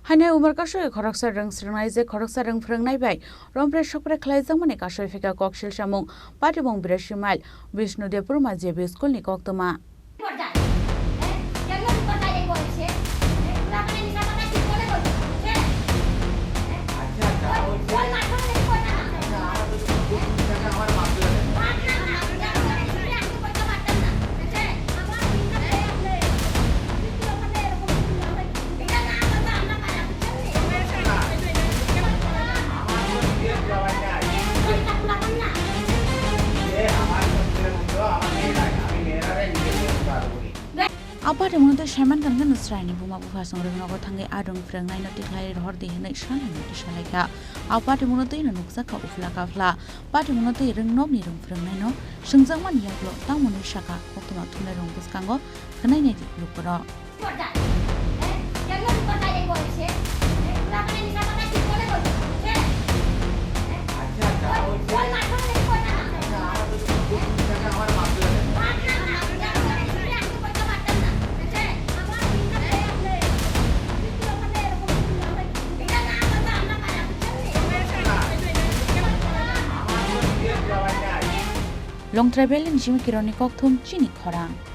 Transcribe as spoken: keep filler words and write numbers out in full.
Haino Umar Kasoi khoroksa rwng swrwngnai je khoroksa rwng phwrwngnai bai rompre sokpre khlaijakmani kasoi phika kok silsamung Patibong Birasi Mile Bishnu Debbarma J B School ni koktwma. A patimungno tei saiman khan khe Nasraini buma bupha chwng rwngnogo thangwi a rwng phwrwngnaino tikhlai rohor di hwnwi sanani kisa lai kha. A patimungno twi no nukjak kha uphla kaphla. Patimungno tei rwngnokni rwng phwrwngnaino swngjakmani yaklo tamoni saka koktwma thumnairok bwskango khwnainai di lukurok. Long Travel ni simi kironi kokthum chini khorang.